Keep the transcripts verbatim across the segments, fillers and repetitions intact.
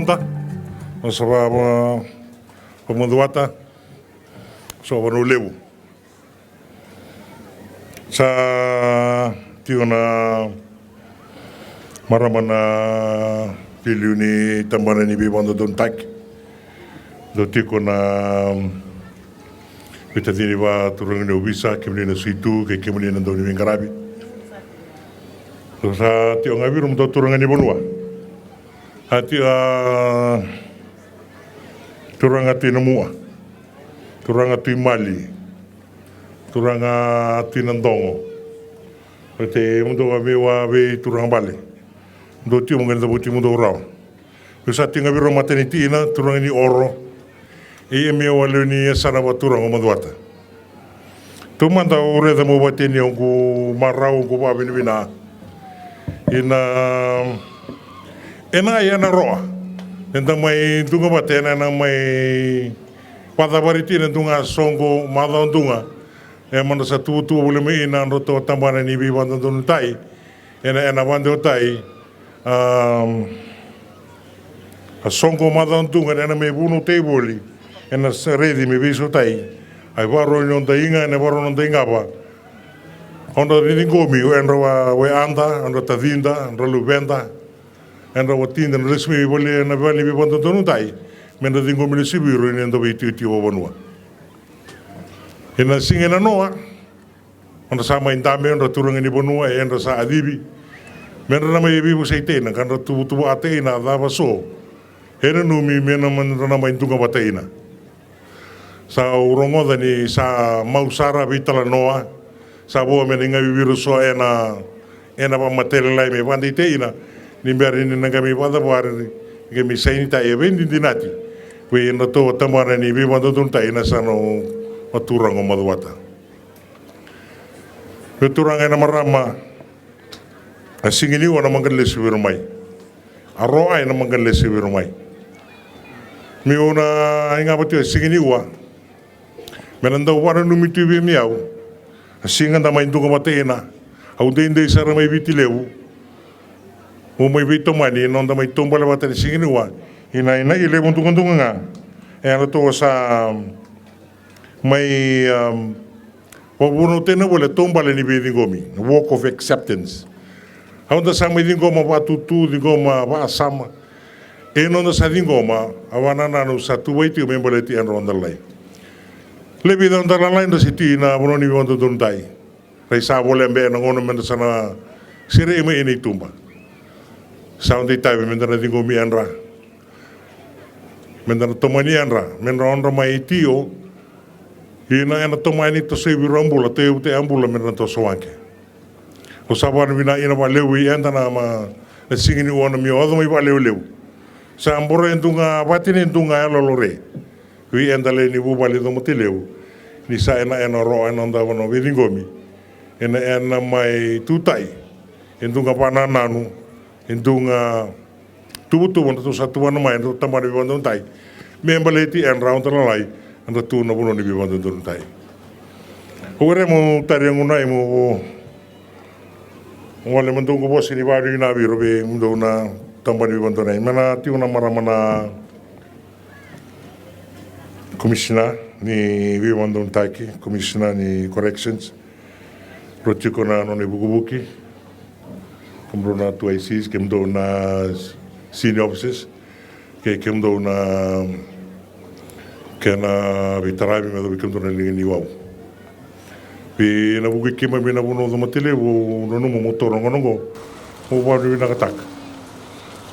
Sa va, va, va Macuata, sa va Vanua Levu. Sa tiko na marama na iliuliu ni tabana ni veivakadodonutaki. Dou tiko na veitacini vakaturaga ni ovisa, kemuni na suitu kei kemuni na dau ni veiqaravi. Dou sa tiko ga vei ira mo dou turaga ni vanua. A tiko a turaga Tui Namua, turaga Tui Mali, turaga Tui Nadogo. Ete mudou a veiwa vei turaga bale. Mudou tiko mo qai cavuti mudou rawa. Meu sa tiko ga vei rau mataniti ina turaga ni oro. E ia meu a lewe ni yasana vakaturaga o Macuata. Taumada au raica meu vakateni oqu marau, oqu vakavinavina. Ina ena ia na roa eda mai duga vata ena, ena mai vakacavari tina e duga soqo macawa duga. E mada sa tuvatuva voli mai ina nodratou tabana ni veivakadodonutaki ena, ena vakadewatai. A soqo macawa duga ena mai vunautai voli ena sa raici me veisotai. A ivakarau ni noda iga, ena ivakarau ni noda igava. Odra ciqomi, edra wa, wa ada, odra tacida, odra luveda, edra watida, na lesu mai voli ena vale ni veivakadodonutaki. Medra ciqomi lesu vei ira ni da veitikotiko vakavanua. Ena siga ena noa, odra sa mai dabe odra turaga ni vanua, edra sa kacivi. Medra na mai veivosakitaina, ka dra tuvatuvaataina a cava so e nanumi me na, medra na mai duga vata ina. Sa au rogoca ni sa mau sara veitalanoa, sa vo me na iga vei ira so ena, ena vakamatailalai me vakadeitaina, ni bera ni na qai mai vakacavari, qai mai sainitai e veidinadinati vei nodratou tabana ni veivakadodonutaki ena yasana o turaga o Macuata. Vei turaga ena marama, a siga ni ua na maqana lesu vei ira mai. A roa ena maqana lesu vei ira mai. Meu na iga vata tiko a siga ni ua me na dau vakananumi tu vei au. A siga da mai duga vata ina, au daidai sara mai Viti Levu. Au mai veitomani, noda mai taubale vata na siga ni ua. Ina, ina i levu dugaduga ga e nodratou sa mai, um, vakavunautena voli a taubale ni veiciqomi, walk of acceptance. Au da sa mai ciqoma vakatutu, ciqoma vakasama. E noda sa ciqoma a vakanananu sa tuvai tiko me baleti edra oda lalai. Levu na oda lalai da se tu ina vanua ni veivakadodonutaki. Rai sa voleka beka ena gauna meda sa na serei mai ena ituba. Sa oda itavi meda na ciqomi edra, meda na tomani edra, medra odra mai tio. Ina ena tomani toso i vei ira a bula, toso i vei ira a bula, medra na toso waqe. Au sa vakavinavinaka vakalevu vei eda na ma, na siga ni ua na mai oca mai vakalewelevu. Sa boro e duga vatini e duga yalolore. Vei eda lewe ni vuvale Comatalevu, ni sa ena, ena ro ena noda vanua veiciqomi. Ena, ena mai tutai e duga vakanananu, e duga tuvatuva, nodratou sa tuvana mai nodratou tabana ni veivakadodonutaki me baleti edra oda lalai, nodratou na vanua ni veivakadodonutaki. Au kerea meu tari a gauna, meu gole me dou qai vosa ni vakavinavinaka vei ira, vei mudou na tabana ni veivakadodonutaki. Me na tiko na marama na komisina ni veivakadodonutaki, komisina ni corrections. Rau tiko na nona ivukivuki, kemudou na two I Cs, kemudou na senior officers, kei kemudou na kena veitaravi, me yacova vei kemudou na liga ni wau. Vei na vuku i keimami na vanua o Comatalevu, au nanuma meu taura na gauna oqo meu vakavinavinakataka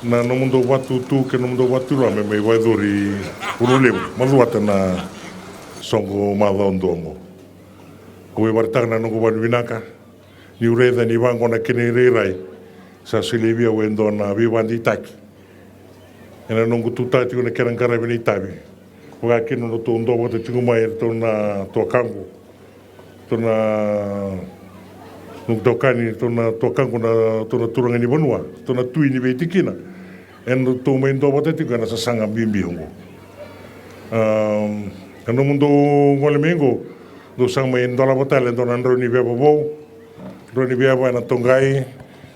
na nomudou vakatutu kei na nomudou vakatulewa me mai vakayacori Vanua Levu, Macuata, na soqo macawa dua oqo. Au vakaraitaka na noqu vakavinavinaka niu raica ni vaqo na kena irairai sa solia vei au e dua na veivakadeitaki ena noqu tutaka tiko na kena qaravi na itavi. Vaka kina nodratou duavata tiko mai iratou na tuakaqu, ratou na noqu itokani, ratou na tuakaqu, na, ratou na turaga ni vanua, ratou na tui ni veitikina. Ena ratou mai duavata tiko ena sasaga bibi oqo. Am, ena nomudou gole mai oqo, dou sa mai dolava tale e dua na drau ni veva vou, drau ni veva ena toqai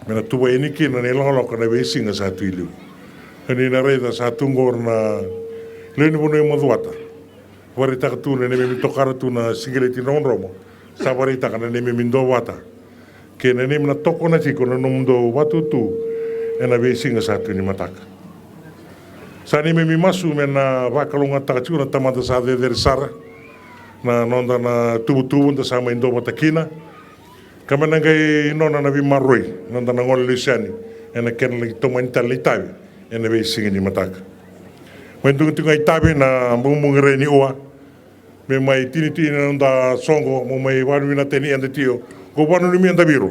me na tuva yani kina na ilakolako ena veisiga sa tu i liu. Ni na raica sa tu qori na lewe ni vanua i Macuata. Vakaraitaka tu na neimami tokara tu na Siqeleti Dromodromo. Sa vakaraitaka na neimami duavata kei na neimami na tokona tiko na nomudou vatutu ena veisiga sa tu ni mataka. Sa neimami masu me na vakalougatataka tiko na Tamada sa cecere sara na noda na tuvatuva da sa mai duavata kina. Ka me na qai nona na veimaroroi na noda na gole lesu yani ena kena laki tomani tale na itavi ena veisiga ni mataka. Mai duga tiko ga itavi na bugabuga rai ni ua me mai tinitini na noda soqo, mo mai vakanuinui tani eda tio, ko vakananumi eda viro.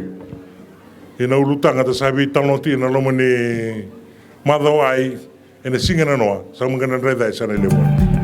Ina ulutaga da sa veitalanoa tiko ina loma ni macawa ai, ena siga na noa sa maqa na drai cai sa na levu.